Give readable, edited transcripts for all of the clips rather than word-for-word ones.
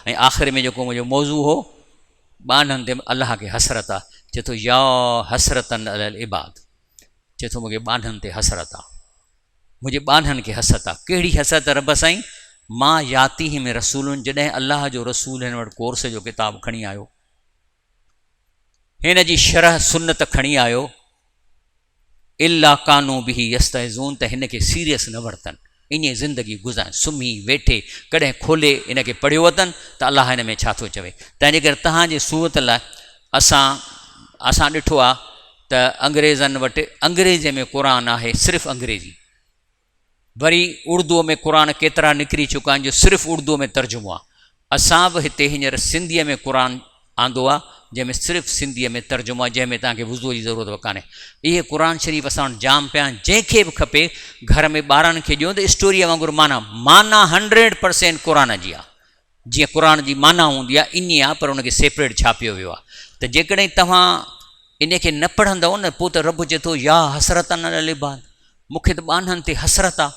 ۽ آخر ۾ جيڪو منهنجو موضوع هو ٻانهن تي الله کي حسرت آ، چئي ٿو يا حسرتن علي العباد، چئي ٿو مونکي ٻانهن تي حسرت آ، منهنجي ٻانهن کي حسرت آ. ڪهڙي حسرت رب سائين؟ ما ياتيهم من رسول، جڏهن الله جو رسول هن وٽ ڪورس جو ڪتاب کڻي آيو، هن جي شرح سنت کڻي آيو، الا ڪانو به يستهزون ته هن کي سيريس نه ورتن، ائين زندگي گذارين، سمهي ويٺي ڪڏهن کولي ان کي پڙهيو اٿن ته الله هن ۾ ڇا ٿو چوي. تنهن جي ڪري توهان جي صورت لاء اسان اسان ڏٺو آهي ته انگريزن وٽ انگريزي ۾ قرآن آهي صرف انگريزي، وري اردوء ۾ قرآن ڪيترا نڪري چڪا آهن جو صرف اردوء ۾ ترجمو آهي. اسان به هتي هينئر سنڌيء ۾ قرآن آندو آهي جنهن ۾ صرف سنڌيء ۾ ترجمو آهي جنهن ۾ توهان کي وضوء جي ضرورت به ڪانهي. اهي قرآن شريف اسان وٽ جام پيا آهن جنهن کي به کپي گهر ۾ ٻارن کي ڏيو ته اسٽوريء وانگر معنيٰ معنيٰ هنڊريڊ پرسينٽ قرآن جي آهي. جيئن قرآن جي معنيٰ هوندي آهي ائين آهي پر ان کي سيپريٽ ڇاپيو ويو آهي ته جيڪڏهن توهان ان کي نه پڙهندؤ نه پوء ته رب چئي ٿو يا حسرتن علي العباد مون کي ته ٻانهن تي حسرت آ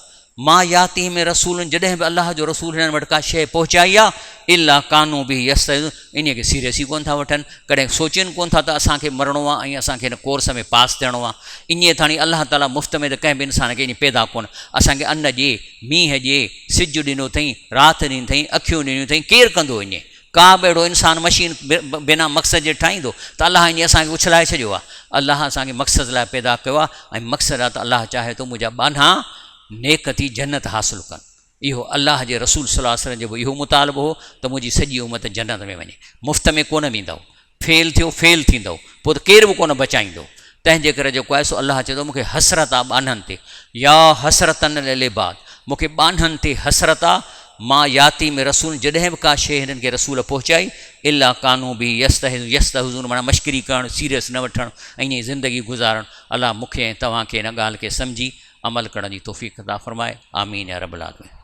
ما ياتيهم من رسول جڏهن به الله جو رسول هنن وٽ ڪا شيء پهچائي آ الا ڪانو به يستهزئون انهيء کي سيريس ئي ڪونه ٿا وٺن ڪڏهن سوچين ڪونه ٿا ته اسان کي مرڻو آ ۽ اسان کي هن ڪورس ۾ پاس ٿيڻو آ انهيء ٿاڻي الله تعاليٰ مفت ۾ ته ڪنهن به انسان کي ائين پيدا ڪونه اسان کي ان ڏي مينهن ڏي سج ڏنو اٿئين رات ڏني اٿئين اکيون ڏنيون اٿئين ڪير ڪندو ائين ڪا به اهڙو انسان مشين بنا مقصد جي ٺاهيندو ته الله ائين اسان کي اڇلائي ڇڏيو آهي. الله اسان کي مقصد لاء پيدا ڪيو آهي ۽ مقصد آهي ته الله چاهي ٿو منهنجا ٻانها نيڪ ٿي جنت حاصل ڪن. اهو الله جي رسول صلي الله عليه وسلم جو به اهو مطالبو هو ته منهنجي سڄي امت جنت ۾ وڃي. مفت ۾ ڪونه ويندؤ. فيل ٿيو فيل ٿيندؤ پوء ته ڪير به ڪونه بچائيندو. تنهن جي ڪري جيڪو آهي سو الله چئي ٿو مون کي حسرت آ ٻانهن تي يا حسرتن للعباد مون کي ٻانهن تي حسرت آ ما ياتي من رسول جڏهن به ڪا شيء هنن کي رسول پهچائي الا ڪانو به يستهزون يستهزون معنيٰ مشڪري ڪرڻ سيريس نه وٺڻ ائين ئي زندگي گذارڻ الله مون کي ۽ توهان کي ان ڳالهه کي سمجهي عمل ڪرڻ جي توفيق عطا فرمائي آمين يا رب العالمين.